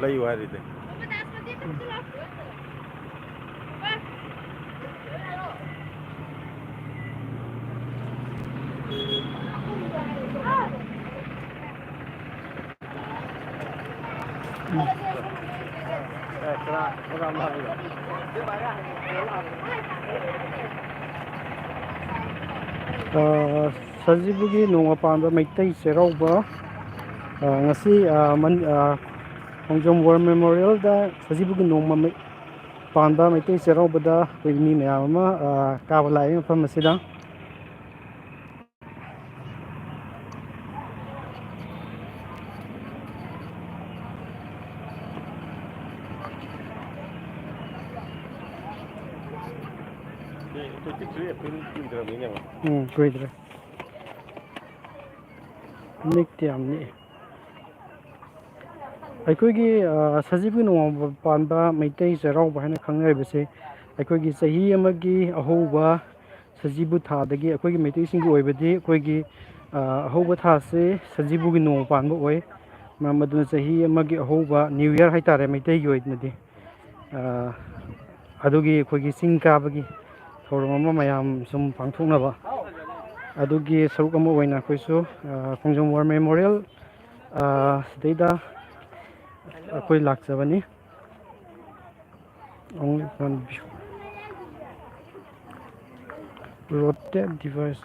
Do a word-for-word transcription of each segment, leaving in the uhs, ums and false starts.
ꯂꯩꯌꯨ ꯍꯥꯏꯔꯤꯗꯤ꯫ ꯑ, ꯁꯖꯤꯕꯨꯒꯤ ꯅꯣꯡꯃ ꯄꯥꯟꯕ ꯃꯩꯇꯩ ꯆꯩꯔꯥꯎꯕ, ꯑ, ꯉꯁꯤ, ꯑ, ꯃꯟ-, ꯑ, ꯈꯣꯡꯖꯣꯝ War Memorial-ꯗ ꯁꯖꯤꯕꯨꯒꯤ ꯅꯣꯡꯃ ꯃꯩ-, ꯄꯥꯟꯕ ꯃꯩꯇꯩ ꯆꯩꯔꯥꯎꯕꯗ ꯑꯩꯈꯣꯏ ꯃꯤ ꯃꯌꯥꯝ ꯑꯃ, ꯑ, ꯀꯥꯕ ꯂꯥꯛꯏ ꯃꯐꯝ ꯑꯁꯤꯗ꯫ ꯎꯝ, ꯀꯨꯏꯗ꯭ꯔꯦ꯫ ꯅꯤꯛꯇꯤ ꯌꯥꯝ ꯅꯤꯛꯑꯦ꯫ ꯑꯩꯈꯣꯏꯒꯤ, ꯑ, ꯁꯖꯤꯕꯨ ꯅꯣꯡꯃ ꯄꯥꯟꯕ ꯃꯩꯇꯩ ꯆꯩꯔꯥꯎꯕ ꯍꯥꯏꯅ ꯈꯪꯅꯔꯤꯕꯁꯦ, ꯑꯩꯈꯣꯏꯒꯤ ꯆꯍꯤ ꯑꯃꯒꯤ ꯑꯍꯧꯕ ꯁꯖꯤꯕꯨ ꯊꯥꯗꯒꯤ, ꯑꯩꯈꯣꯏꯒꯤ ꯃꯩꯇꯩꯁꯤꯡꯒꯤ ꯑꯣꯏꯕꯗꯤ ꯑꯩꯈꯣꯏꯒꯤ, ꯑ, ꯑꯍꯧꯕ ꯊꯥꯁꯦ ꯁꯖꯤꯕꯨꯒꯤ ꯅꯣꯡꯃ ꯄꯥꯟꯕ ꯑꯣꯏ꯫ ꯃꯔꯝ ꯑꯗꯨꯅ ꯆꯍꯤ ꯑꯃꯒꯤ ꯑꯍꯧꯕ New Year ꯍꯥꯏꯇꯥꯔꯦ ꯃꯩꯇꯩꯒꯤ ꯑꯣꯏꯅꯗꯤ꯫ ꯑ, ꯑꯗꯨꯒꯤ ꯑꯩꯈꯣꯏꯒꯤ ꯆꯤꯡ ꯀꯥꯕꯒꯤ ꯊꯧꯔꯝ ꯑꯃ ꯃꯌꯥꯝ ꯁꯨꯝ ꯄꯥꯡꯊꯣꯛꯅꯕ, ꯑꯗꯨꯒꯤ ꯁꯔꯨꯛ ꯑꯃ ꯑꯣꯏꯅ ꯑꯩꯈꯣꯏꯁꯨ, ꯑ, ꯈꯣꯡꯖꯣꯝ War Memorial, ꯑ, ꯁꯤꯗꯩꯗ ꯑꯩꯈꯣꯏ ꯂꯥꯛꯆꯕꯅꯤ꯫ Only one view. Rotate device.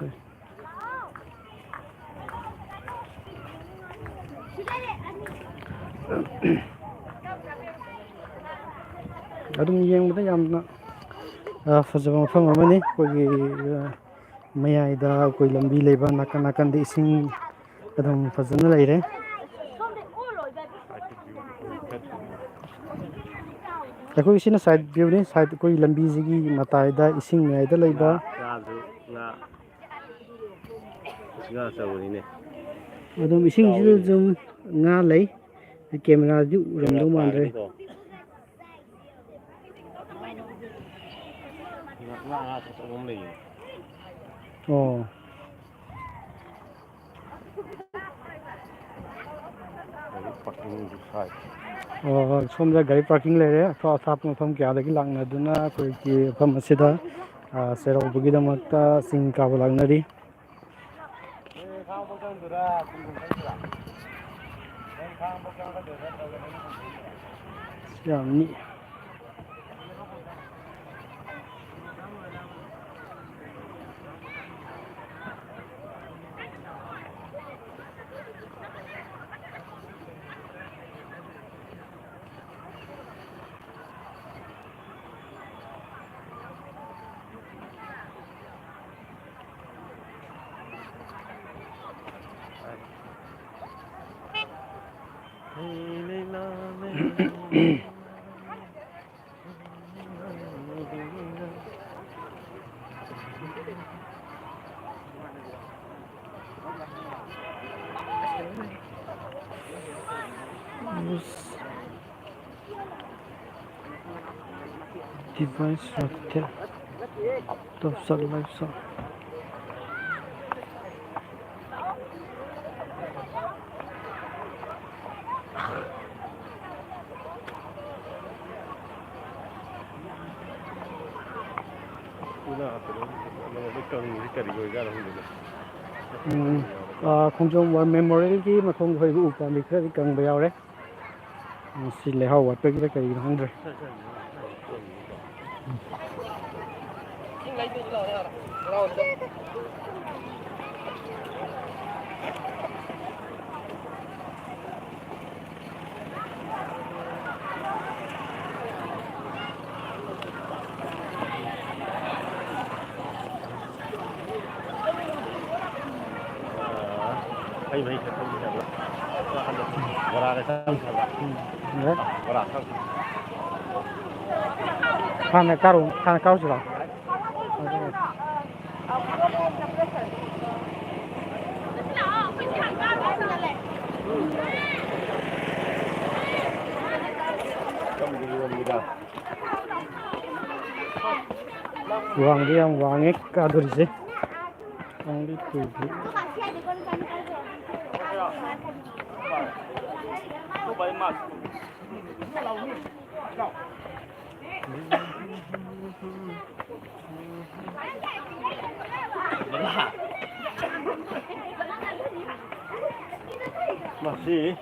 ꯑꯗꯨꯝ ꯌꯦꯡꯕꯗ ꯌꯥꯝꯅ, ꯑ, ꯐꯖꯕ ꯃꯐꯝ ꯑꯃꯅꯤ꯫ ꯑꯩꯈꯣꯏꯒꯤ, ꯑ, ꯃꯌꯥꯏꯗ ꯑꯩꯈꯣꯏ ꯂꯝꯕꯤ ꯂꯩꯕ, ꯅꯥꯀꯟ ꯅꯥꯀꯟꯗ ꯏꯁꯤꯡ ꯑꯗꯨꯝ ꯐꯖꯅ ꯂꯩꯔꯦ꯫ ꯑꯩꯈꯣꯏ ꯁꯤꯅ side view-ꯅꯤ, side ꯑꯩꯈꯣꯏ ꯂꯝꯕꯤꯁꯤꯒꯤ ꯃꯇꯥꯏꯗ ꯏꯁꯤꯡ ꯃꯌꯥꯏꯗ ꯂꯩꯕ꯫ ꯉꯥ, ꯉꯥꯁꯨ, ꯉꯥ, ꯉꯥ ꯑꯆꯧꯕꯅꯤꯅꯦ꯫ ꯑꯗꯨꯝ ꯏꯁꯤꯡꯁꯤꯗ ꯆꯥꯎꯋꯤꯅꯦ꯫ ꯑꯗꯨꯝ ꯉꯥ ꯂꯩ꯫ Camera-ꯗꯤ ꯎꯔꯝꯗꯧ ꯃꯥꯟꯗ꯭ꯔꯦ꯫ ꯄꯥꯏꯔꯗꯤꯀꯣ꯫ ꯉꯥ, ꯉꯥ ꯑꯆꯧꯕ ꯑꯃ ꯂꯩꯌꯦ꯫ ꯑꯣ꯫ ꯑꯣ, ꯁꯣꯝꯗ ꯒꯥꯔꯤ ꯄꯥꯔꯀꯤꯡ ꯂꯩꯔꯦ꯫ ꯑꯊꯥꯞ ꯑꯊꯥꯞꯄ ꯃꯐꯝ ꯀꯌꯥꯗꯒꯤ ꯂꯥꯛꯅꯗꯨꯅ ꯑꯩꯈꯣꯏꯒꯤ ꯃꯐꯝ ꯑꯁꯤꯗ, ꯑ, ꯆꯩꯔꯥꯎꯕꯒꯤꯗꯃꯛꯇ ꯆꯤꯡ ꯀꯥꯕ ꯂꯥꯛꯅꯔꯤ꯫ ꯌꯥꯝꯅꯤ꯫ Device rotate. Top shot, left shot. ꯎꯅ ꯀꯩꯅꯣ, ꯀꯩꯅꯣꯗ ꯀꯪꯉꯤꯁꯦ ꯀꯔꯤ ꯑꯣꯏꯖꯥꯠꯅꯣ ꯈꯪꯗꯦꯅꯦ꯫ ꯎꯝ꯫ ꯑꯥ, ꯈꯣꯡꯖꯣꯝ War Memorialꯒꯤ ꯃꯈꯣꯡꯗ ꯍꯧꯕ ꯎ ꯄꯥꯝꯕꯤ ꯈꯔꯗꯤ ꯀꯪꯕ ꯌꯥꯎꯔꯦ꯫ ꯃꯁꯤ ꯂꯩꯍꯥꯎ ꯋꯥꯠꯄꯒꯤꯔ ꯀꯔꯤꯒꯤꯅꯣ ꯈꯪꯗ꯭ꯔꯦ꯫ ꯐꯩ, ꯐꯩ, ꯐꯩ, ꯐꯩ, ꯐꯩ꯫ ꯕꯣꯔꯥꯒ ꯆꯥꯔꯨꯁꯦ ꯍꯥꯏꯕ꯫ ꯎꯝ꯫ ꯕꯣꯔꯥ ꯆꯥꯔꯨꯁꯦ꯫ ꯍꯥꯟꯅ ꯀꯥꯔꯨ-, ꯍꯥꯟꯅ ꯀꯥꯔꯨꯁꯤꯔꯣ? ꯋꯥꯡꯗꯤ ꯌꯥꯝ ꯋꯥꯡꯉꯦ ꯀꯥꯗꯣꯔꯤꯁꯦ꯫ ꯋꯥꯡꯗꯤ ꯀꯨꯏꯗ꯭ꯔꯤ꯫ ꯃꯁꯤ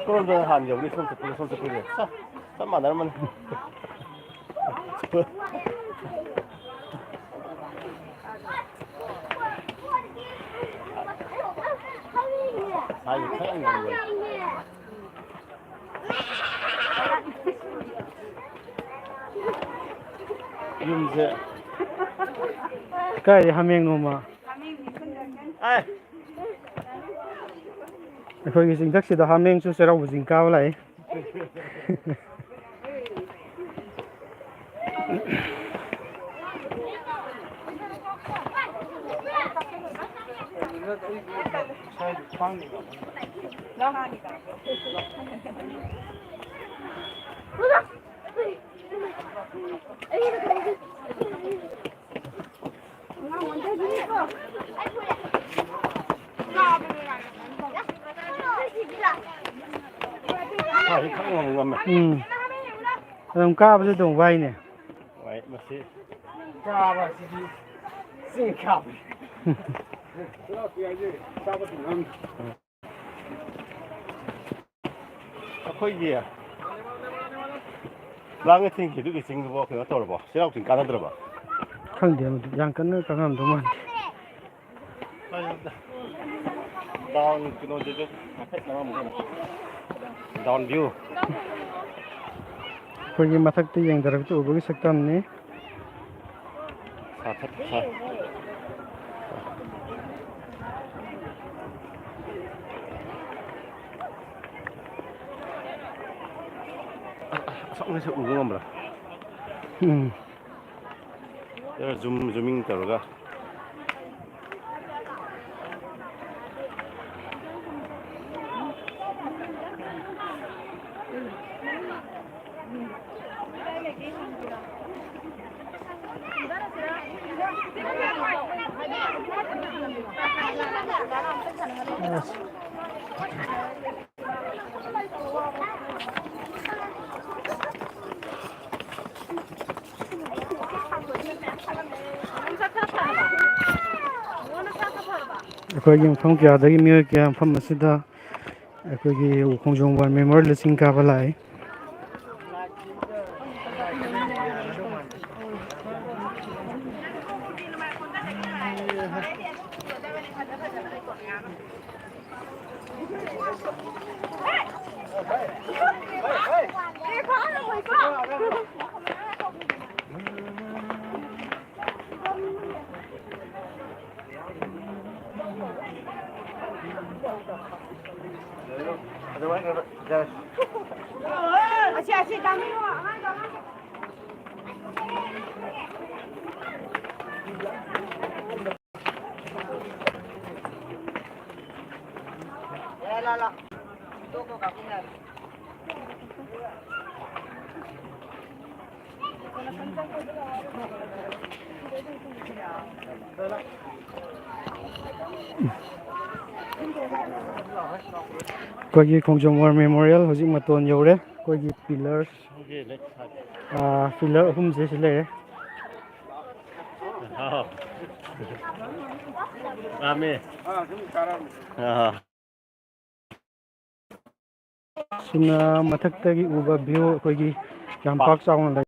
ꯀꯔꯣꯝꯗ ꯍꯥꯟꯅ ꯌꯧꯅꯤ? ꯁꯣꯝ ꯆꯠꯄꯒ ꯁꯣꯝ ꯆꯠꯄꯒ ꯆꯞ ꯆꯞ ꯃꯥꯟꯅꯔꯝꯃꯅꯤ꯫ ꯁꯥꯏ ꯈꯔ ꯉꯝꯃꯦ꯫ ꯌꯨꯝꯁꯦ ꯀꯥꯏꯗꯩ ꯍꯥꯃꯦꯡꯅꯣꯃ? ꯑꯦ꯫ ꯑꯩꯈꯣꯏꯒꯤ ꯆꯤꯡꯊꯛꯁꯤꯗ ꯍꯥꯃꯦꯡꯁꯨ ꯆꯩꯔꯥꯎꯕ ꯆꯤꯡ ꯀꯥꯕ ꯂꯥꯛꯏ꯫ ꯎꯝ꯫ ꯑꯗꯨꯝ ꯀꯥꯕꯁꯨ ꯑꯗꯨꯝ ꯋꯥꯏꯅꯦ꯫ ꯋꯥꯏ, ꯃꯁꯤ ꯀꯥꯕ ꯍꯥꯏꯁꯤꯗꯤ ꯆꯤꯡ ꯀꯥꯕꯅꯤ꯫ ꯑꯩꯈꯣꯏꯒꯤ ꯂꯥꯡꯒ ꯊꯤꯡꯈꯤꯗꯨꯒꯤ ꯆꯤꯡꯗꯨꯕꯨ ꯀꯩꯅꯣ ꯇꯧꯔꯕꯣ? ꯆꯩꯔꯥꯎ ꯆꯤꯡ ꯀꯥꯟꯅꯗ꯭ꯔꯕ? ꯈꯪꯗꯦ, ꯃꯗꯨ ꯌꯥꯝ ꯀꯟꯅ ꯀꯥꯟꯅꯔꯝꯗꯧ ꯃꯥꯟꯗꯦ꯫ ꯗꯥꯎꯟ ꯀꯩꯅꯣꯗꯨꯁꯨ ꯍꯥꯏꯐꯦꯠ ꯅꯝꯃꯝꯒꯅꯤ꯫ Down view. ꯑꯩꯈꯣꯏꯒꯤ ꯃꯊꯛꯇ ꯌꯦꯡꯊꯔꯛꯇ ꯎꯕꯒꯤ ꯁꯛꯇꯝꯅꯤ꯫ ꯁꯥꯊꯠ-, ꯁꯥ-, ꯑꯁꯣꯝꯒꯤꯁꯦ ꯎꯕ ꯉꯝꯕ꯭ꯔꯥ? ꯎꯝ꯫ ꯈꯔ ꯖꯨꯝ, ꯖꯨꯃꯤꯡ ꯇꯧꯔꯒ꯫ ꯑꯩꯈꯣꯏꯒꯤ ꯃꯐꯝ ꯀꯌꯥꯗꯒꯤ ꯃꯤꯑꯣꯏ ꯀꯌꯥ ꯃꯐꯝ ꯑꯁꯤꯗ ꯑꯩꯈꯣꯏꯒꯤ ꯈꯣꯡꯖꯣꯝ ꯋꯥꯔ ꯃꯦꯃꯣꯔꯤꯌꯦꯜꯗ ꯆꯤꯡ ꯀꯥꯕ ꯂꯥꯛꯏ꯫ ꯑꯩꯈꯣꯏꯒꯤ ꯈꯣꯡꯖꯣꯝ ꯋꯥꯔ ꯃꯦꯃꯣꯔꯤꯌꯦꯜ ꯍꯧꯖꯤꯛ ꯃꯇꯣꯟ ꯌꯧꯔꯦ꯫ ꯑꯩꯈꯣꯏꯒꯤ ꯄꯤꯂꯔ, ꯄꯤꯂꯔ ꯑꯍꯨꯝꯁꯦ ꯁꯤ ꯂꯩꯔꯦ꯫ ꯑꯥ꯫ ꯁꯤꯅ ꯃꯊꯛꯇꯒꯤ ꯎꯕ ꯚ꯭ꯌꯨ, ꯑꯩꯈꯣꯏꯒꯤ ꯌꯥꯝ ꯄꯥꯛ ꯆꯥꯎꯅ ꯂꯩ꯫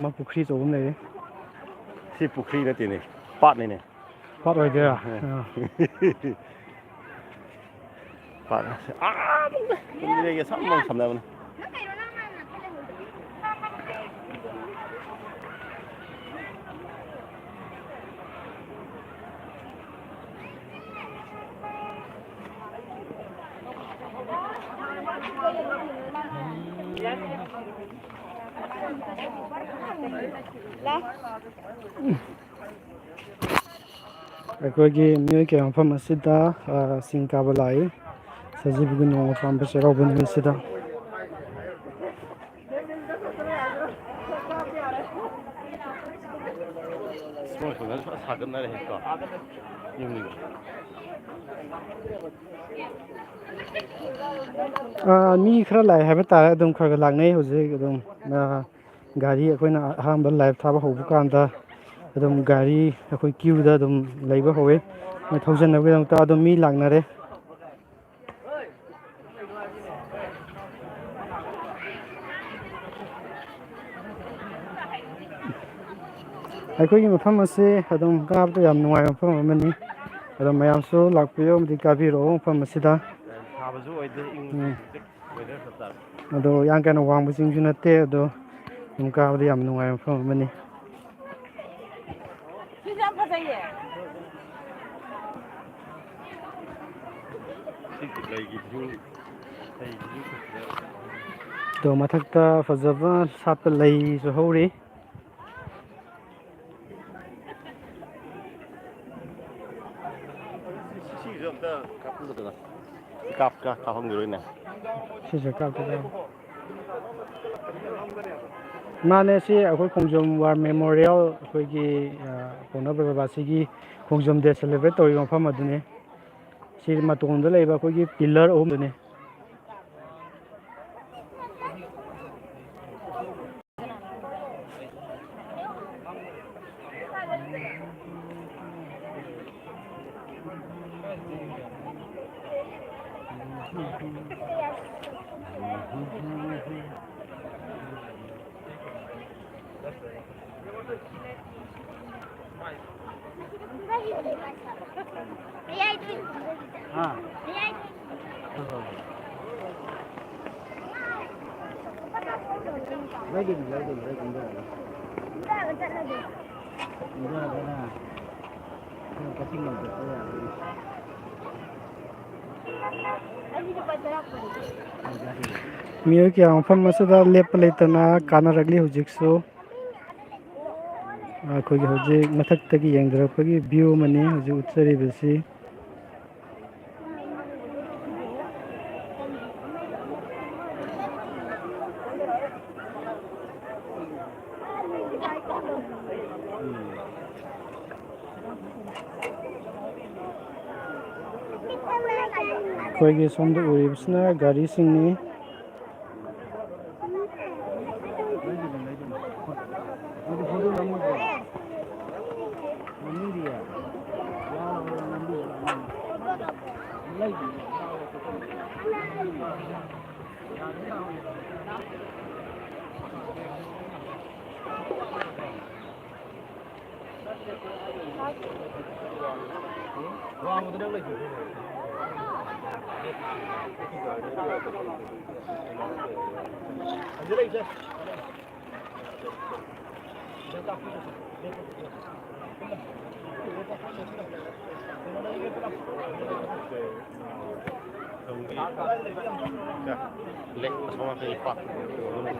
ꯑꯃ ꯄꯨꯈ꯭ꯔꯤ ꯑꯆꯧꯕ ꯑꯃ ꯂꯩꯔꯦ꯫ ꯁꯤ ꯄꯨꯈ꯭ꯔꯤ ꯅꯠꯇꯦꯅꯦ, ꯄꯥꯠꯅꯤꯅꯦ꯫ ꯄꯥꯠ ꯑꯣꯏꯗꯣꯏꯔꯥ? ꯑꯥ꯫ ꯄꯥꯠ ꯑꯥ ꯏꯟꯗꯤꯔꯥꯒꯤ ꯑꯁꯥꯡꯕ ꯑꯃ ꯁꯝꯅꯕꯅꯦ꯫ ꯑꯩꯈꯣꯏꯒꯤ ꯃꯤꯑꯣꯏ ꯀꯌꯥ ꯃꯐꯝ ꯑꯁꯤꯗ, ꯑ, ꯆꯤꯡ ꯀꯥꯕ ꯂꯥꯛꯏ꯫ ꯁꯖꯤꯕꯨꯒꯤ ꯅꯣꯡꯃ ꯄꯥꯟꯕ ꯆꯩꯔꯥꯎꯕ ꯅꯨꯃꯤꯠꯁꯤꯗ꯫ ꯃꯣꯏ ꯁꯣꯝꯗ ꯐꯖꯅ ꯁꯥꯒꯠꯅꯔꯦ ꯍꯦꯛꯇ꯫ ꯌꯨꯝꯒꯤ꯫ ꯑꯥ, ꯃꯤ ꯈꯔ ꯂꯥꯛꯑꯦ ꯍꯥꯏꯕ ꯇꯥꯔꯦ꯫ ꯑꯗꯨꯝ ꯈꯔ ꯈꯔ ꯂꯥꯛꯅꯩ ꯍꯧꯖꯤꯛ꯫ ꯑꯗꯨꯝ, ꯑꯥ, ꯒꯥꯔꯤ ꯑꯩꯈꯣꯏꯅ ꯑꯍꯥꯟꯕ ꯂꯥꯏꯚ ꯊꯥꯕ ꯍꯧꯕ ꯀꯥꯟꯗ ꯑꯗꯨꯝ ꯒꯥꯔꯤ ꯑꯩꯈꯣꯏ ꯀ꯭ꯌꯨꯗ ꯑꯗꯨꯝ ꯂꯩꯕ ꯍꯧꯋꯦ꯫ ꯃꯣꯏ ꯊꯧꯖꯅꯕꯒꯤꯗꯃꯛꯇ ꯑꯗꯨꯝ ꯃꯤ ꯂꯥꯛꯅꯔꯦ꯫ ꯑꯩꯈꯣꯏꯒꯤ ꯃꯐꯝ ꯑꯁꯤ ꯑꯗꯨꯝ ꯀꯥꯕꯗ ꯌꯥꯝ ꯅꯨꯡꯉꯥꯏꯕ ꯃꯐꯝ ꯑꯃꯅꯤ꯫ ꯑꯗꯣ ꯃꯌꯥꯝꯁꯨ ꯂꯥꯛꯄꯤꯌꯨ ꯑꯃꯗꯤ ꯀꯥꯕꯤꯔꯛꯑꯣ ꯃꯐꯝ ꯑꯁꯤꯗ꯫ ꯁꯥꯕꯁꯨ ꯑꯣꯏꯗꯦ, ꯏꯪ ꯎꯝ꯫ ꯍꯧꯖꯤꯛ weather ꯆꯞ ꯆꯥꯔꯦ꯫ ꯑꯗꯣ ꯌꯥꯝ ꯀꯟꯅ ꯋꯥꯡꯕ ꯆꯤꯡꯁꯨ ꯅꯠꯇꯦ, ꯑꯗꯣ ꯑꯗꯨꯝ ꯀꯥꯕꯗ ꯌꯥꯝ ꯅꯨꯡꯉꯥꯏꯕ ꯃꯐꯝ ꯑꯃꯅꯤ꯫ ꯁꯤꯁꯨ ꯌꯥꯝ ꯐꯖꯩꯌꯦ꯫ ꯁꯤꯒꯤ ꯂꯩꯒꯤ view, ꯂꯩꯒꯤ view ꯐꯖꯕ꯫ ꯑꯗꯣ ꯃꯊꯛꯇ ꯐꯖꯕ ꯁꯥꯠꯄ ꯂꯩꯁꯨ ꯍꯧꯔꯤ꯫ ꯁꯤꯁꯤꯁꯨ ꯑꯝꯇ ꯀꯥꯞꯄꯤꯌꯨꯗꯅ꯫ ꯀꯥꯞ-, ꯀꯥꯞ-, ꯀꯥꯞꯐꯝꯈꯤꯔꯣꯏꯅꯦ꯫ ꯁꯤꯁꯦ ꯀꯥꯞꯀꯗꯕ꯫ ꯃꯥꯅꯦ, ꯁꯤ ꯑꯩꯈꯣꯏ ꯈꯣꯡꯖꯣꯝ War Memorial, ꯑꯩꯈꯣꯏꯒꯤ, ꯑ, ꯄꯧꯅꯥ ꯕ꯭ꯔꯖꯕꯥꯁꯤꯒꯤ ꯈꯣꯡꯖꯣꯝ Day celebrate ꯇꯧꯔꯤꯕ ꯃꯐꯝ ꯑꯗꯨꯅꯤ꯫ ꯁꯤ ꯃꯇꯣꯟꯗ ꯂꯩꯕ ꯑꯩꯈꯣꯏꯒꯤ pillar ꯑꯍꯨꯝꯗꯨꯅꯤ꯫ ꯍꯥ? ꯍꯣꯏ, ꯍꯣꯏ, ꯍꯣꯏ꯫ ꯂꯩꯗꯣꯏꯅꯤ, ꯂꯩꯗꯣꯏꯅꯤ, ꯂꯩꯗꯣꯏꯅꯤ, ꯂꯩꯗꯣꯏꯅꯤ꯫ ꯏꯟꯗꯤꯌꯥꯗꯅ ꯈꯔ ꯀꯛꯆꯤꯡ ꯂꯣꯝ ꯆꯠꯄ ꯌꯥꯗꯣꯏꯅꯤ꯫ ꯃꯤꯑꯣꯏ ꯀꯌꯥ ꯃꯐꯝ ꯑꯁꯤꯗ ꯂꯦꯞꯄ ꯂꯩꯇꯅ ꯀꯥꯅꯔꯛꯂꯤ ꯍꯧꯖꯤꯛꯁꯨ꯫ ꯑꯩꯈꯣꯏꯒꯤ ꯍꯧꯖꯤꯛ ꯃꯊꯛꯇꯒꯤ ꯌꯦꯡꯊꯔꯛꯄꯒꯤ view ꯑꯃꯅꯤ ꯍꯧꯖꯤꯛ ꯎꯠꯆꯔꯤꯕꯁꯤ꯫ ꯑꯩꯈꯣꯏꯒꯤ ꯁꯣꯝꯗ ꯎꯔꯤꯕꯁꯤꯅ ꯒꯥꯔꯤꯁꯤꯡꯅꯤ꯫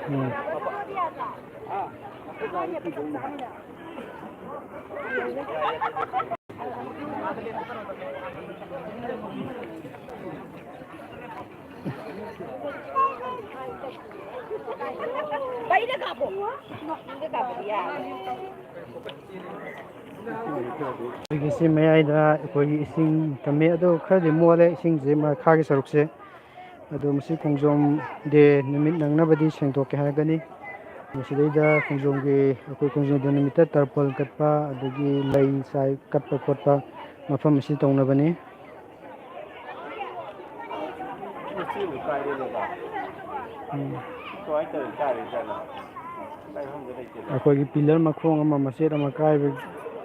ꯎꯝ꯫ ꯑꯩꯈꯣꯏꯒꯤ ꯁꯤ ꯃꯌꯥꯏꯗ ꯑꯩꯈꯣꯏꯒꯤ ꯏꯁꯤꯡ ꯊꯝꯃꯤ, ꯑꯗꯣ ꯈꯔꯗꯤ ꯃꯣꯠꯂꯦ ꯏꯁꯤꯡꯁꯦ, ꯃꯈꯥꯒꯤ ꯁꯔꯨꯛꯁꯦ꯫ ꯑꯗꯣ ꯃꯁꯤ ꯈꯣꯡꯖꯣꯝ ꯗꯦ ꯅꯨꯃꯤꯠ ꯅꯪꯅꯕꯗꯤ ꯁꯦꯡꯗꯣꯛꯀꯦ ꯍꯥꯏꯔꯛꯀꯅꯤ꯫ ꯃꯁꯤꯗꯩꯗ ꯈꯣꯡꯖꯣꯝꯒꯤ, ꯑꯩꯈꯣꯏ ꯈꯣꯡꯖꯣꯝ ꯗꯦ ꯅꯨꯃꯤꯠꯇ ꯇꯔꯄꯜ ꯀꯠꯄ, ꯑꯗꯒꯤ ꯂꯩ ꯆꯥꯏ ꯀꯠꯄ ꯈꯣꯠꯄ ꯃꯐꯝ ꯑꯁꯤ ꯇꯧꯅꯕꯅꯤ꯫ ꯎꯝ꯫ ꯑꯩꯈꯣꯏꯒꯤ ꯄꯤꯂꯔ ꯃꯈꯣꯡ ꯑꯃ ꯃꯆꯦꯠ ꯑꯃ ꯀꯥꯏꯕ-,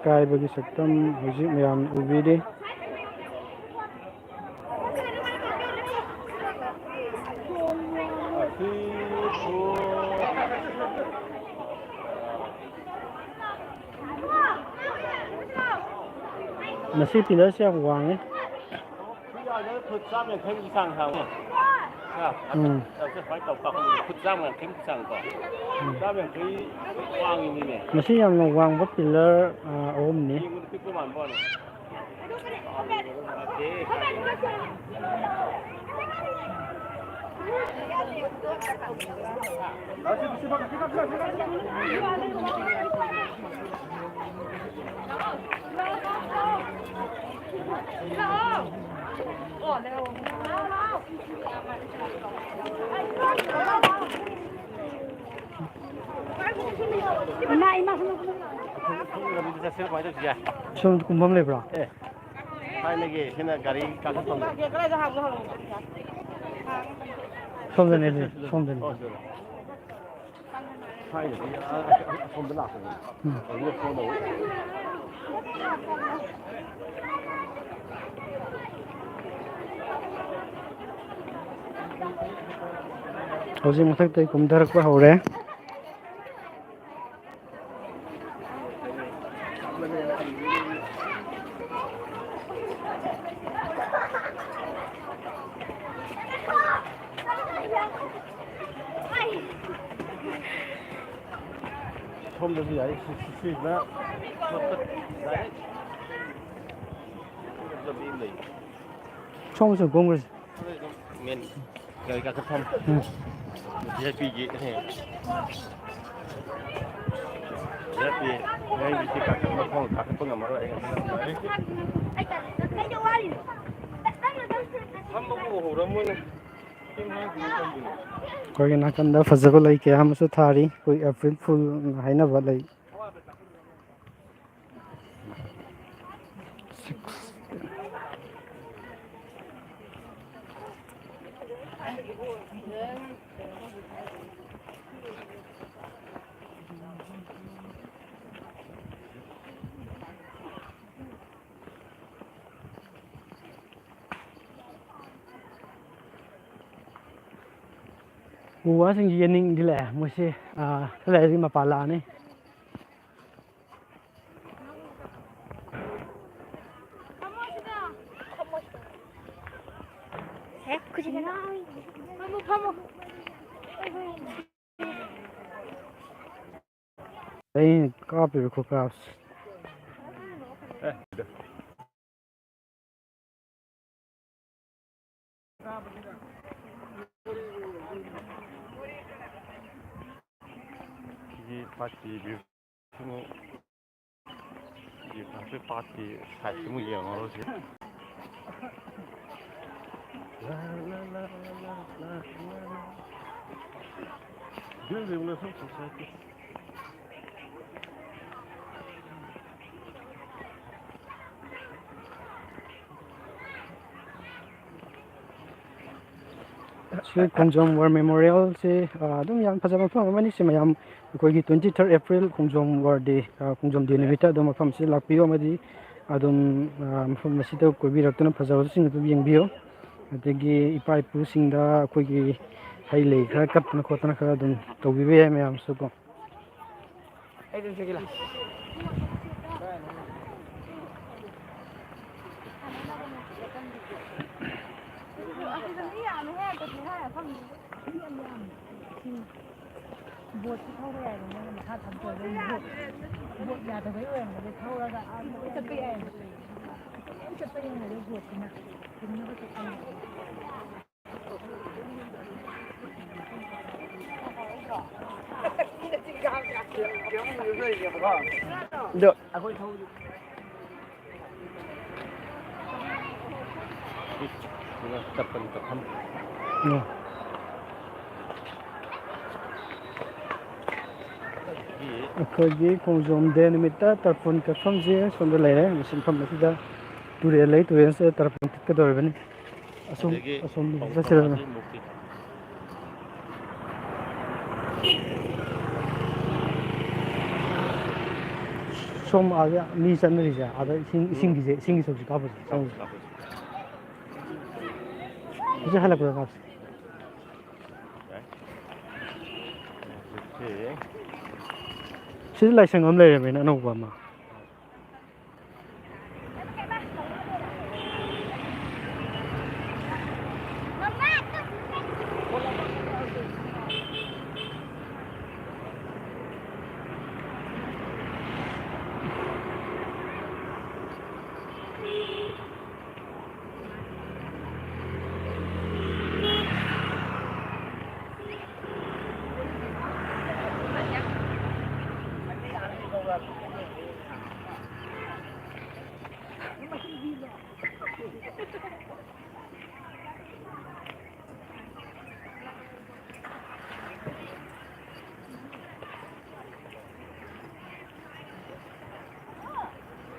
ꯀꯥꯏꯕꯒꯤ ꯁꯛꯇꯝ ꯍꯧꯖꯤꯛ ꯃꯌꯥꯝꯅ ꯎꯕꯤꯔꯤ꯫ ꯃꯁꯤ ꯄꯤꯂꯔꯁꯦ ꯌꯥꯝ ꯋꯥꯡꯉꯦ꯫ ꯐꯨꯠ ꯆꯥꯝ ꯌꯥꯡꯈꯩꯃꯨꯛꯀꯤ ꯆꯥꯡ ꯁꯥꯡꯉꯦ꯫ ꯎꯝ꯫ ꯁꯨꯃꯥꯏꯅ ꯇꯧ ꯀꯥꯞꯄꯛꯄꯗ ꯐꯨꯠ ꯆꯥꯝ ꯌꯥꯡꯈꯩꯃꯨꯛꯀꯤ ꯆꯥꯡꯀꯣ꯫ ꯎꯝ꯫ ꯆꯥꯝ ꯌꯥꯡꯈꯩ ꯋꯥꯡꯉꯤꯅꯤꯅꯦ꯫ ꯃꯁꯤ ꯌꯥꯝꯅ ꯋꯥꯡꯕ ꯄꯤꯂꯔ, ꯑ, ꯑꯍꯨꯝꯅꯤ꯫ ꯌꯦꯡꯕꯗ ꯄꯤꯛꯄ ꯃꯥꯟꯕ ꯋꯥꯅꯤ꯫ ꯏꯃꯥ, ꯏꯃꯥ, ꯁꯣꯝꯗ ꯀꯨꯝꯃꯣ꯫ ꯁꯣꯝꯗ ꯀꯨꯝꯐꯝ ꯂꯩꯕ꯭ꯔꯣ? ꯑꯦ, ꯊꯥꯏꯅꯒꯤ ꯁꯤꯅ ꯒꯥꯔꯤ ꯀꯥꯈꯠꯐꯝ꯫ ꯁꯣꯝꯗꯅꯦ, ꯁꯣꯝꯗꯅꯦ꯫ ꯑꯣ, ꯁꯤꯗ꯫ ꯊꯥꯏꯅꯗꯤ ꯑ-, ꯑꯁꯣꯝꯗ ꯂꯥꯛꯄꯅꯤ꯫ ꯎꯝ꯫ ꯑꯗꯨꯒ ꯐꯣꯟ ꯇꯧꯕ꯫ ꯍꯧꯖꯤꯛ ꯃꯊꯛꯇꯩ ꯀꯨꯝꯊꯔꯛꯄ ꯍꯧꯔꯦ꯫ ꯁꯣꯝꯗꯁꯨ ꯌꯥꯏ, ꯁꯤ, ꯁꯤ, ꯁꯤꯁꯤꯅ ꯁꯣꯝꯗ ꯌꯥꯏ꯫ ꯂꯝꯕꯤ ꯑꯃ ꯂꯩ꯫ ꯁꯣꯝꯁꯨ ꯀꯨꯝꯈ꯭ꯔꯁꯤ꯫ ꯑꯗꯨ ꯑꯗꯨꯝ ꯃꯦꯟ ꯒꯥꯔꯤ ꯀꯥꯈꯠꯐꯝ꯫ ꯎꯝ꯫ ꯚꯤ ꯑꯥꯏ ꯄꯤꯒꯤ ꯍꯦ꯫ ꯚꯤ ꯑꯥꯏ ꯄꯤ ꯒꯥꯔꯤꯒꯤ ꯁꯤ ꯀꯥꯈꯠ-, ꯃꯈꯣꯡ ꯀꯥꯈꯠꯄ ꯉꯝꯃꯔꯣꯏ ꯑꯩ ꯉꯁꯤ꯫ ꯐꯝꯕꯕꯨ ꯎꯍꯧꯔꯝꯃꯣꯏꯅꯦ꯫ ꯑꯩꯈꯣꯏꯒꯤ ꯅꯥꯀꯟꯗ ꯐꯖꯕ ꯂꯩ ꯀꯌꯥ ꯑꯃꯁꯨ ꯊꯥꯔꯤ꯫ ꯑꯩꯈꯣꯏ ꯑꯦꯄ꯭ꯔꯤꯜ ꯐꯨꯜ ꯍꯥꯏꯅꯕ ꯂꯩ꯫ ꯎ ꯋꯥꯁꯤꯡꯁꯤ ꯌꯦꯡꯅꯤꯡꯗꯤ ꯂꯥꯛꯑꯦ ꯃꯣꯏꯁꯦ꯫ ꯑꯥ, ꯈꯔ ꯂꯩꯔꯗꯤ ꯃꯄꯥꯟ ꯂꯥꯛꯑꯅꯤ꯫ ꯐꯝꯃꯣ, ꯐꯝꯃꯣ꯫ ꯑꯩꯅ ꯀꯥꯞꯄꯤꯕ ꯈꯨꯀꯥꯞꯁꯦ꯫ ꯁꯤꯒꯤ ꯄꯥꯠꯀꯤ view ꯁꯤꯃꯨꯛ, ꯁꯤꯒꯤ ꯄꯥꯠꯀꯤ side ꯁꯤꯃꯨꯛ ꯌꯦꯡꯉꯨꯔꯁꯤ꯫ ꯂꯥ, ꯂꯥ, ꯂꯥ꯫ Building ꯅ ꯁꯨꯝ society꯫ ꯑꯩꯈꯣꯏ ꯈꯣꯡꯖꯣꯝ ꯋꯥꯔ ꯃꯦꯃꯣꯔꯤꯌꯦꯜꯁꯦ, ꯑ, ꯑꯗꯨꯝ ꯌꯥꯝ ꯐꯖꯕ ꯃꯐꯝ ꯑꯃꯅꯤ꯫ ꯁꯤ ꯃꯌꯥꯝ ꯑꯩꯈꯣꯏꯒꯤ twenty third April ꯈꯣꯡꯖꯣꯝ ꯋꯥꯔ ꯗꯦ, ꯑ, ꯈꯣꯡꯖꯣꯝ ꯗꯦ ꯅꯨꯃꯤꯠꯇ ꯑꯗꯨꯝ ꯃꯐꯝꯁꯤꯗ ꯂꯥꯛꯄꯤꯌꯨ ꯑꯃꯗꯤ ꯑꯗꯨꯝ, ꯑ, ꯃꯐꯝ ꯑꯁꯤꯗ ꯀꯣꯏꯕꯤꯔꯛꯇꯨꯅ ꯐꯖꯕꯁꯤꯡ ꯑꯗꯨꯝ ꯌꯦꯡꯕꯤꯌꯨ꯫ ꯑꯗꯒꯤ ꯏꯄꯥ ꯏꯄꯨꯁꯤꯡꯗ ꯑꯩꯈꯣꯏꯒꯤ ꯍꯩ ꯂꯩ ꯈꯔ ꯀꯠꯇꯅ ꯈꯣꯠꯇꯅ ꯈꯔ ꯑꯗꯨꯝ ꯇꯧꯕꯤꯕ ꯌꯥꯏ ꯃꯌꯥꯝꯁꯨ ꯀꯣ꯫ ꯑꯩ ꯑꯗꯨꯝ ꯆꯠꯀꯦ ꯂꯥꯎ꯫ ꯑꯁꯤꯗ ꯃꯤ ꯌꯥꯝꯃꯦꯍꯦ, ꯀꯩꯅꯣ ꯍꯥꯏ ꯃꯐꯝꯗꯨꯕꯨ꯫ ꯃꯤ ꯌꯥꯝ ꯌꯥꯝꯃꯦ꯫ ꯕꯣꯠꯁꯨ ꯊꯧꯕ ꯌꯥꯏꯕ, ꯃꯣꯏꯅ ꯃꯈꯥ ꯊꯝ ꯇꯧꯕꯩ ꯕꯣꯠ, ꯕꯣꯠ ꯌꯥꯗꯕꯩ ꯑꯣꯏꯔꯝꯒꯅꯤ, ꯊꯧꯔꯒ ꯑꯥ ꯂꯣꯏ ꯆꯠꯄ ꯌꯥꯏꯕ꯫ ꯂꯣꯏ ꯆꯠꯄ ꯌꯥꯏꯕ ꯕꯣꯠꯁꯤꯅ꯫ ꯆꯨꯝꯅꯕ ꯆꯠꯄ ꯌꯥꯏꯕ꯫ ꯑꯗꯣ ꯑꯩꯈꯣꯏ ꯊꯧꯕꯗꯤ ꯆꯠꯄꯅꯤ ꯆꯠꯐꯝ꯫ ꯎꯝ꯫ ꯑꯩꯈꯣꯏꯒꯤ ꯈꯣꯡꯖꯣꯝ ꯗꯦ ꯅꯨꯃꯤꯠꯇ ꯇꯔꯄꯣꯟ ꯀꯠꯐꯝꯁꯦ ꯁꯣꯝꯗ ꯂꯩꯔꯦ꯫ ꯃꯁꯤ ꯃꯐꯝ ꯑꯁꯤꯗ ꯇꯨꯔꯦꯜ ꯂꯩ, ꯇꯨꯔꯦꯜꯁꯤꯗ ꯇꯔꯄꯣꯟ ꯀꯠꯀꯗꯧꯔꯤꯕꯅꯤ꯫ ꯑꯁꯣꯝ, ꯑꯗꯒꯤ ꯑꯁꯣꯝꯗ ꯆꯠꯁꯤꯔ? ꯃꯨꯛꯇꯤ꯫ ꯁꯣꯝ ꯑꯥꯗ ꯃꯤ ꯆꯠꯅꯔꯤꯁꯦ, ꯑꯥꯗ ꯏꯁꯤꯡ, ꯎꯝ꯫ ꯏꯁꯤꯡꯒꯤꯁꯦ, ꯏꯁꯤꯡꯒꯤ ꯁꯔꯨꯛꯁꯦ ꯀꯥꯞꯄꯁꯦ, ꯀꯥꯞꯄꯁꯦ, ꯆꯪꯉꯁꯦ꯫ ꯀꯥꯞꯄꯁꯦ꯫ ꯍꯧꯖꯤꯛ ꯍꯜꯂꯛꯄꯗ ꯀꯥꯞꯁꯦ꯫ ꯌꯥꯏ꯫ ꯍꯧꯖꯤꯛꯁꯤ ꯁꯤꯗ ꯂꯥꯏꯁꯪ ꯑꯃ ꯂꯩꯔꯝꯃꯦꯅꯦ, ꯑꯅꯧꯕ ꯑꯃ꯫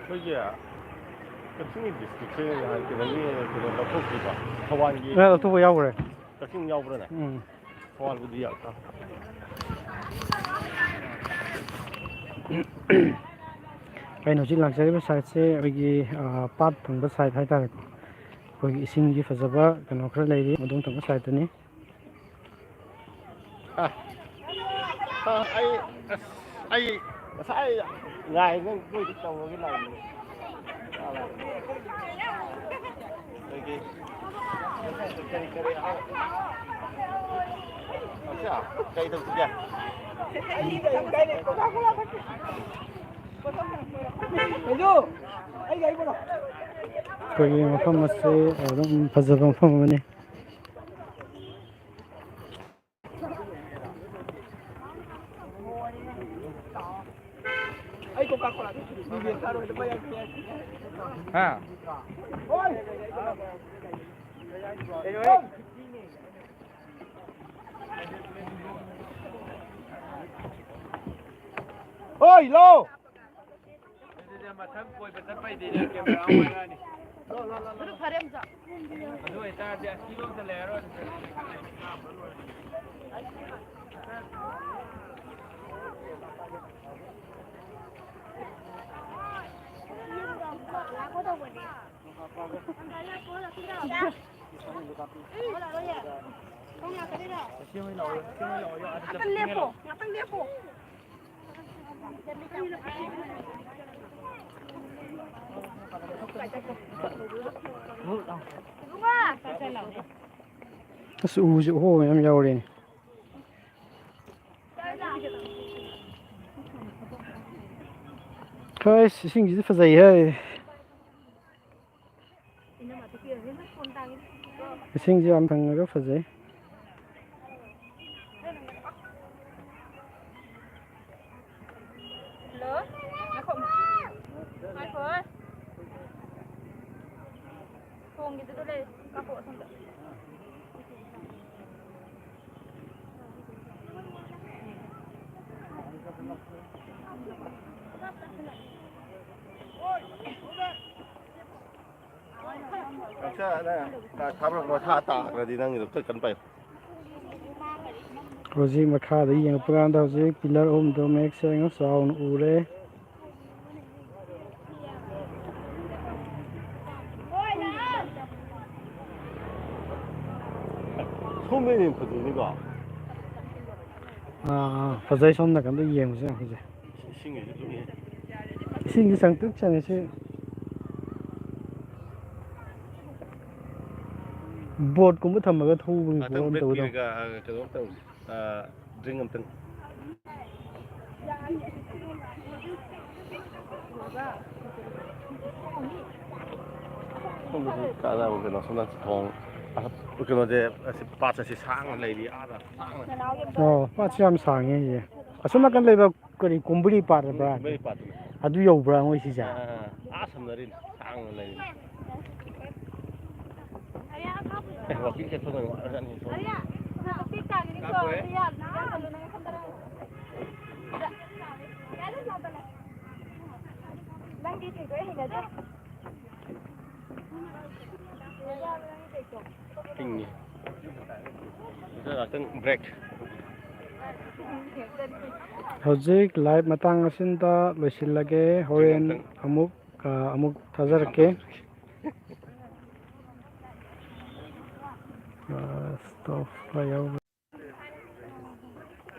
ꯑꯩꯈꯣꯏꯒꯤ ꯀꯛꯆꯤꯡꯒꯤ ꯗꯤꯁꯇ꯭ꯔꯤꯛꯁꯦ ꯅꯍꯥꯟ ꯀꯩꯅꯣꯒꯤ, ꯀꯩꯅꯣ ꯂꯧꯊꯣꯛꯈꯤꯕ, ꯊꯧꯕꯥꯜꯒꯤ꯫ ꯑ, ꯂꯧꯊꯣꯛꯄ ꯌꯥꯎꯈ꯭ꯔꯦ꯫ ꯀꯛꯆꯤꯡ ꯌꯥꯎꯕ꯭ꯔꯥꯅꯦ? ꯎꯝ꯫ ꯊꯧꯕꯥꯜꯕꯨꯗꯤ ꯌꯥꯎ-, ꯑꯩꯅ ꯍꯧꯖꯤꯛ ꯂꯥꯛꯆꯔꯤꯕ ꯁꯥꯏꯠꯁꯦ ꯑꯩꯈꯣꯏꯒꯤ, ꯑ, ꯄꯥꯠ ꯊꯪꯕ ꯁꯥꯏꯠ ꯍꯥꯏꯇꯥꯔꯦꯀꯣ꯫ ꯑꯩꯈꯣꯏꯒꯤ ꯏꯁꯤꯡꯒꯤ ꯐꯖꯕ ꯀꯩꯅꯣ ꯈꯔ ꯂꯩꯔꯤ, ꯃꯗꯣꯝ ꯊꯪꯕ ꯁꯥꯏꯠꯇꯅꯤ꯫ ꯑ, ꯑ, ꯑꯩ, ꯑꯁ, ꯑꯩ ꯉꯁꯥꯏ ꯉꯥꯏ ꯅꯪ ꯅꯣꯏꯗ ꯇꯧꯔꯒꯦ ꯂꯥꯛꯏꯅꯦ꯫ ꯑꯩꯈꯣꯏꯒꯤ ꯀꯔꯤ ꯀꯔꯤ ꯍꯥꯎ-, ꯑꯠꯆꯥ, ꯀꯩ ꯇꯧꯁꯤꯒꯦ? ꯑꯩꯈꯣꯏꯒꯤ ꯃꯐꯝ ꯑꯁꯤ ꯑꯗꯨꯝ ꯐꯖꯕ ꯃꯐꯝ ꯑꯃꯅꯤ꯫ ꯍꯥ? ꯍꯣꯏ, ꯂꯣ! ꯑꯗꯨꯗꯤ ꯃꯊꯪ ꯀꯣꯏꯕ ꯆꯠꯄꯩꯗꯤ ꯅꯪ ꯀꯦꯃꯦꯔꯥ ꯑꯃ ꯋꯥꯏꯔꯛꯑꯅꯤ꯫ ꯑꯗꯨ ꯐꯔꯦ ꯑꯝꯇ꯫ ꯑꯗꯨ ꯑꯣꯏꯇꯥꯔꯗꯤ ꯑꯁꯤꯔꯣꯝꯗ ꯂꯩꯔꯔꯣꯏ꯫ ꯉꯥꯛꯇꯪ ꯂꯦꯞꯄꯣ, ꯉꯥꯛꯇꯪ ꯂꯦꯞꯄꯣ꯫ ꯑꯁ, ꯎꯁꯦ ꯑꯍꯣꯕ ꯃꯌꯥꯝ ꯌꯥꯎꯔꯦꯅꯦ꯫ ꯍꯣꯏ, ꯏꯁꯤꯡꯁꯤꯁꯨ ꯐꯖꯩꯍꯦ꯫ ꯏꯁꯤꯡꯁꯦ ꯌꯥꯝ ꯊꯪꯉꯒ ꯐꯖꯩ꯫ ꯍꯜꯂꯣ? ꯉꯥꯏꯈꯣ꯫ ꯉꯥꯏꯈꯣ꯫ ꯊꯣꯡꯒꯤꯗꯨꯗ ꯂꯩ꯫ ꯀꯥꯞꯄꯛꯑꯣ ꯑꯁꯣꯝꯗ꯫ ꯀꯛꯆꯥꯅ ꯊꯥꯕ꯭ꯔꯥ? ꯃꯈꯥ ꯇꯥꯈ꯭ꯔꯗꯤ ꯅꯪꯒꯤꯗꯣ ꯈꯔ ꯀꯟꯅ ꯄꯥꯏꯌꯨ꯫ ꯍꯧꯖꯤꯛ ꯃꯈꯥꯗ ꯌꯦꯡꯉꯛꯄ ꯀꯥꯟꯗ ꯍꯧꯖꯤꯛ ꯄꯤꯂꯔ ꯑꯍꯨꯝꯗꯣ ꯃꯌꯦꯛ ꯁꯦꯡꯅ ꯆꯥꯎꯅ ꯎꯔꯦ꯫ ꯁꯣꯝꯗꯩꯅ ꯍꯦꯟꯅ ꯐꯖꯩꯅꯤꯀꯣ꯫ ꯑꯥ, ꯑꯥ, ꯐꯖꯩ꯫ ꯁꯣꯝ ꯅꯥꯀꯟꯗ ꯌꯦꯡꯕꯁꯦ ꯌꯥꯝ ꯐꯖꯩ꯫ ꯏꯁꯤꯡꯒꯤꯁꯨ ꯑꯗꯨꯝ ꯌꯦꯡ꯫ ꯏꯁꯤꯡꯁꯤ ꯆꯪꯇ꯭ꯔꯤꯛ ꯆꯪꯉꯦ ꯁꯤ꯫ ꯕꯣꯠꯀꯨꯝꯕ ꯊꯝꯃꯒ ꯊꯧꯕꯒꯤ ꯉꯥꯛꯇꯪ ꯐꯤꯕꯝ break ꯇꯧꯒꯗꯧꯕ꯫ ꯄꯤꯔꯒ, ꯑ, ꯀꯩꯅꯣ ꯇꯧꯁꯤ꯫ ꯑ, drink ꯑꯝꯇꯪ꯫ ꯁꯣꯝꯗꯗꯤ ꯀꯥꯟꯅꯕ ꯀꯩꯅꯣ, ꯁꯣꯝꯗ ꯊꯣꯡ, ꯑ, ꯀꯩꯅꯣꯁꯦ, ꯑꯁꯤ ꯄꯥꯠ ꯑꯁꯤ ꯁꯥꯡꯅ ꯂꯩꯔꯤ, ꯑꯥꯗ ꯁꯥꯡꯅ꯫ ꯑꯣ, ꯄꯥꯠꯁꯤ ꯌꯥꯝ ꯁꯥꯡꯉꯦ ꯍꯧꯖꯤꯛ꯫ ꯑꯁꯣꯝ ꯅꯥꯀꯟ ꯂꯩꯕ ꯀꯔꯤ ꯀꯨꯝꯕ꯭ꯔꯤ ꯄꯥꯠ ꯍꯥꯏꯕ꯭ꯔꯥ? ꯀꯨꯝꯕ꯭ꯔꯤ ꯄꯥꯠꯇꯨꯅꯤ꯫ ꯑꯗꯨ ꯌꯧꯕ꯭ꯔꯥ ꯃꯣꯏ ꯁꯤꯁꯦ? ꯑꯥ, ꯑꯥ, ꯑꯥ, ꯑꯥ ꯁꯝꯅꯔꯤꯅꯤ, ꯁꯥꯡꯅ ꯂꯩꯔꯤꯅꯤ꯫ ꯑꯦ, walking ꯆꯠꯄꯗ ꯋꯥꯔꯖꯥꯠꯅꯤ ꯁꯣꯝ꯫ ꯏꯪꯉꯤ꯫ ꯉꯥꯛꯇꯪ break꯫ ꯍꯧꯖꯤꯛ live ꯃꯇꯥꯡ ꯑꯁꯤꯗ ꯂꯣꯏꯁꯤꯜꯂꯒꯦ꯫ ꯍꯣꯔꯦꯟ ꯑꯃꯨꯛ, ꯑ, ꯑꯃꯨꯛ ꯊꯥꯖꯔꯛꯀꯦ꯫ ꯑ, stop ꯌꯥꯎꯕ꯫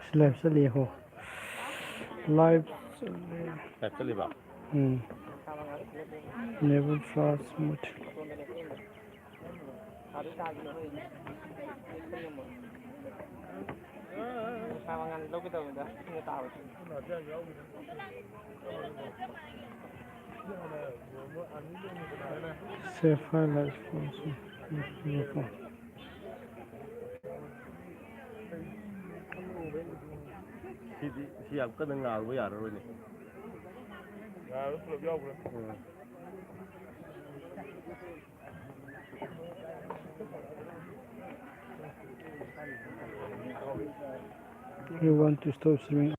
ꯁꯤ live ꯆꯠꯂꯤ ꯌꯦꯡꯉꯣ꯫ Live ꯆꯠꯂꯤ꯫ Live ꯆꯠꯂꯤꯕ? ꯎꯝ꯫ Enable flash mode꯫ Save file as photo. ꯁꯤꯗꯤ, ꯁꯤ ꯌꯥꯝ ꯀꯟꯅ ꯉꯥꯜꯂꯨꯕ ꯌꯥꯔꯔꯣꯏꯅꯦ꯫ ꯉꯥꯜꯂꯨ ꯄꯨꯂꯞ ꯌꯥꯎꯈ꯭ꯔꯦ꯫ ꯎꯝ꯫ You want to stop streaming?